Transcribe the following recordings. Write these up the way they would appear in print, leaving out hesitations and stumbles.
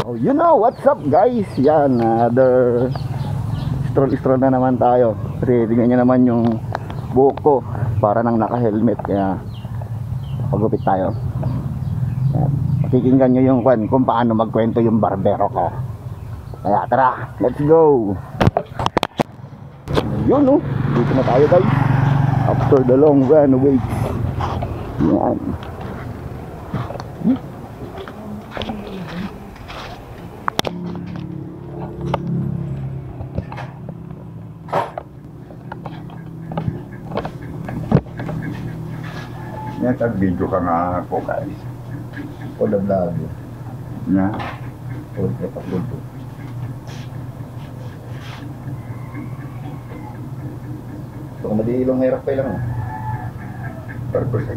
So you know what's up guys. Yan, another stroll na naman tayo. Kasi tingnan nyo naman yung buhok ko, para nang naka-helmet. Kaya pagupit tayo. Yan. Pakikinggan nyo yung kung paano magkwento yung barbero ko. Kaya tara, let's go. Yun no, dito na tayo guys. After the long run wait. Yan. Yan, tag-video ka nga po guys. For the vlog. Yan. For the vlog. So kung madilong hirap pa lang. Purpose ay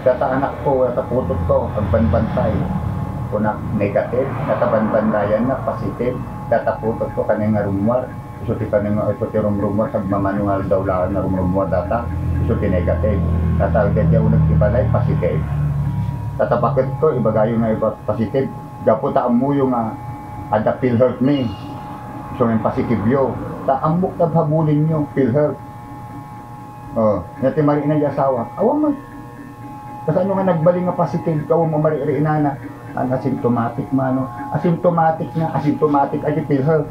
Data anak ko, nataputot ko, pagbanbantay. Kuna negative, natabanbandayan na positive. Dataputot ko kanina rumor. Isuti kanina, isuti rumor sa manual daw lang na rumor data. Isuti negative. Tatawag niya unang ibalay, positive. Tatabakit ko, ibagayo nga iba positive. Gapo mo yung ada pill hurt me. So yung positive yo. Taambok tabhabulin nyo, pill hurt. Oh, nati mari na yung asawa. Awang mo. Kasi ano nga nagbaling nga positive, kawang mo mari inana. Ang asymptomatic mano. Asymptomatic nga, asymptomatic ay pill hurt.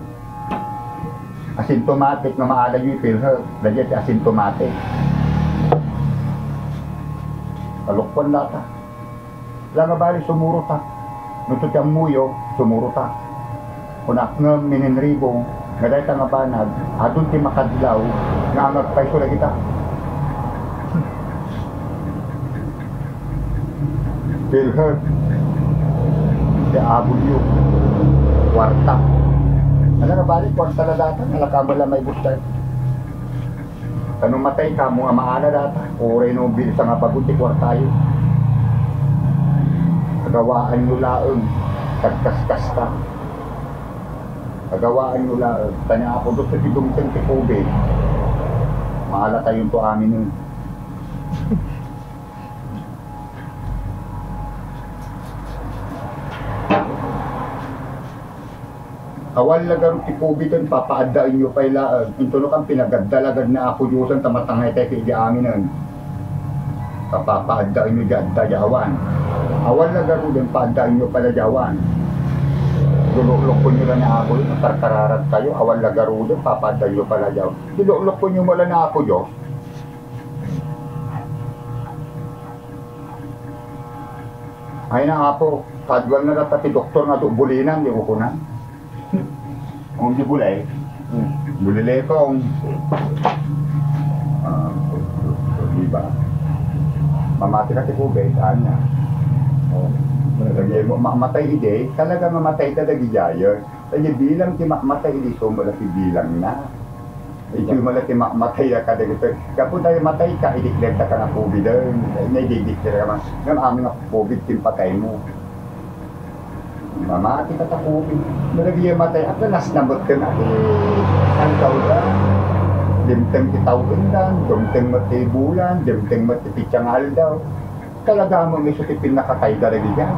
Asymptomatic na maalag yung pill hurt. Lagyan si asymptomatic. Kalukpan lata. Lang nga bali sumuro ta. Nutut yung muyo, sumuro ta. Kunak nga mininribong, nga dahil nga banag, adun ti makadlaw, nga magpaiso na kita. Feel hurt. Si abulyo. Kwarta. Ano nga bali, kwarta na data, nalakabala may bustay. Tanong matay ka, mga maana data, oray no bil sa nga pagunti kwartayo. Kagawaan nyo laong, kagkaskas ka. Kagawaan nyo laong, tanya ako doon sa tidumteng ti Kobe. Mahala tayong to amin nun. Awal lagaro ti Kobe doon, papaadaan nyo pa ilaan. Ito no kang pinagagdalagad na ako yusan, tamatangay tayo kay di amin nun. Papaadaan nyo dyan, tayawan. Awal na garo din, paandaan nyo pala jawan. Dululok ko nyo lang na ako, natarkararat kayo. Awal na garo din, papaandaan nyo pala jawan. Dululok ko nyo mo lang na ako, Diyos. Ay na ako, kadwal na natati doktor nga do, bulinan, di ko na. Kung di bulay, bulile kong, diba? Mamati ka ti Kobe, saan niya? Mamatay ide, talaga mamatay talaga giyayon. Kaya bilang ti mamatay ide, so malaki bilang na. Ito malaki mamatay na kada gito. Kapag tayo matay ka, idikler ka na COVID doon. Naidikler ka man. Ngayon amin nga COVID, timpatay mo. Mamati ka ta COVID. Malagi yung matay, at nas nabot ka na. Ang tawag dimteng kitawin lang, dimteng mati bulan, dimteng mati pichangal daw. Talaga mo may sutipin na katay talaga dyan.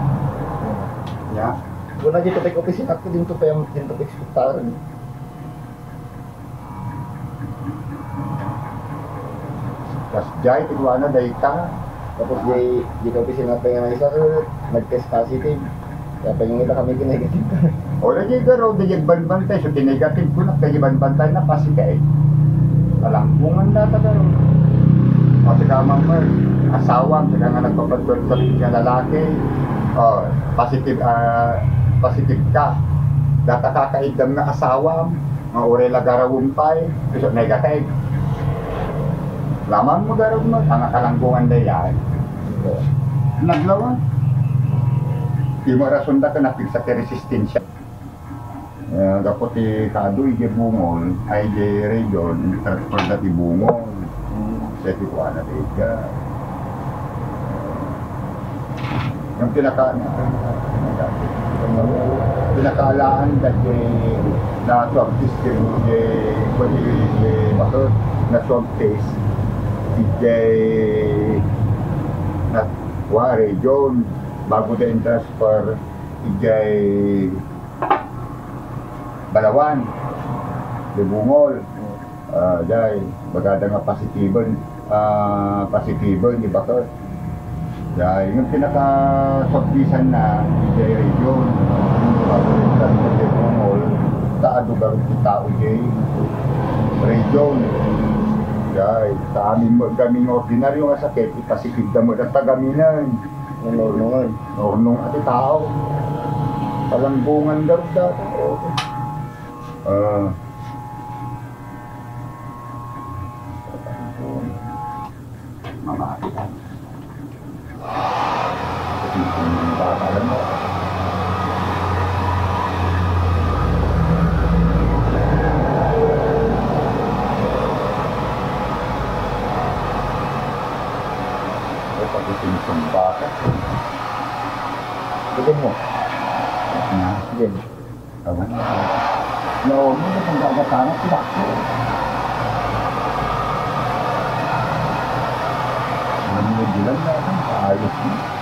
Ya. Kung na dito take opisin ako, din to pa yung din to ekspektaran. Tapos dyan, tigwa na dahi ka. Tapos di ka opisin na pa yung isa ko, nag-test positive. Kaya pa yung ila kami negative. O lagi garo, dahi banbantay, so tinegative ko na, dahi banbantay na pasi ka eh. Kalangkungan data garo. O saka mamar, asawang, saka nga nagpapatwal-twal nga lalaki. O, positive ka. Data kakaidam na asawang, nga ure lagarawumpay, so negative. Laman mo garo mo, ang kalangkungan na yan. Naglawan. Di mo rasunda ka napig sa resistensya. Kapot kadoy di bungol, ay di region, transport na di bungol. Sa tikuan na tiga. Yung pinakaalaan dati na swab system di bakit na swab test na region bago din transfer ijay Balawan di Bungol dahil maganda nga positibo di bakit dahil yung pinaka-sokbisan na ijay region bago din transfer di Bungol sa adugar tao ijay region dahil sa amin kaming ordinaryo nga sakit ipasikid na mo ng tagaminan Nornong ati tao. Palanggungan daw dati. Mamati ka. Alam mo. Eh, pag isinusumpa ka. Sige mo. Sige. Awan na. No, mo na kung gagatanan sila. Ano mo bilang na? Ayos mo.